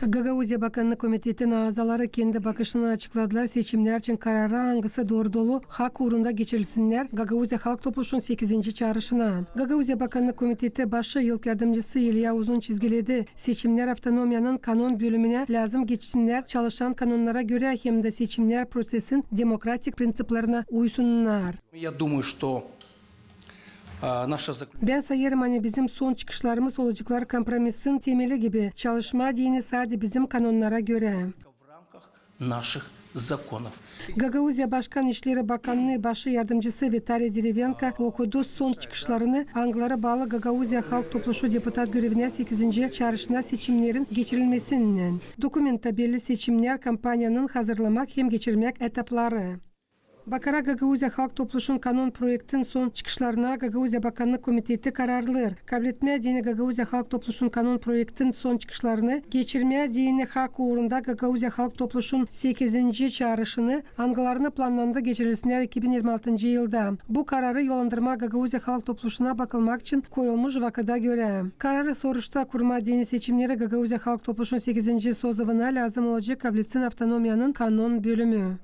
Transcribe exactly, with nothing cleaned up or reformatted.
Gagauziya Bakannık Komitetin aazaları kendi bakışını açıkladılar seçimnär için karara, angısı dooru-dolu hak uurunda geçirilsinnär Gagauziya Halk Topluşunun sekizinci çaarışına. Gagauziya Bakannık Komiteti başı ilk yardımcısı İlya Uzun çizgiledi: seçimnär avtonomiyanın kanon bölümünä lääzım geçsinnär çalışan kanonnara görä hem dä seçimnär prosesin demokratik prinţiplerinä uysunnar. Я думаю, что Bän sayêrım, ani bizim son çıkışlarımız olaceklar kompromisin temeli gibi, çalışmaa deyni sade bizim kanonnara görä. Gagauziya Başkan işleri bakannıı başı yardımcısı Vitaliy Derevenko okudu son çıkışlarını, angıları baalı Gagauziya Halk Topluşu deputat görevinä sekizinci çaarışına seçimnerin geçirilmesinnän. Dokumentta belli seçimnär kampaniyanın hazırlamak hem geçirmäk etapları. Bakarak Gagauziya Halk Topluşun kanon proektin son çıkışlarına, Gagauziya Bakannık Komiteti kararlêêr kabletmää deyni Gagauziya Halk Topluşun kanon proektin son çıkışlarını, geçirmää deyni hak uurunda Gagauziya Halk Topluşun sekizinci çaarışını, angılarını plannandı geçirilsinnär iki bin irmi altıncı yılda. Bu kararı yollandırmaa Gagauziya Halk Topluşuna bakılmak için koyulmuş vakıda görä. Kararı soruşta kurmaa deyni seçimneri Gagauziya Halk Topluşun sekizinci sozuvuna lääzım olacek kabletsin avtonomiyanın kanon bölümü.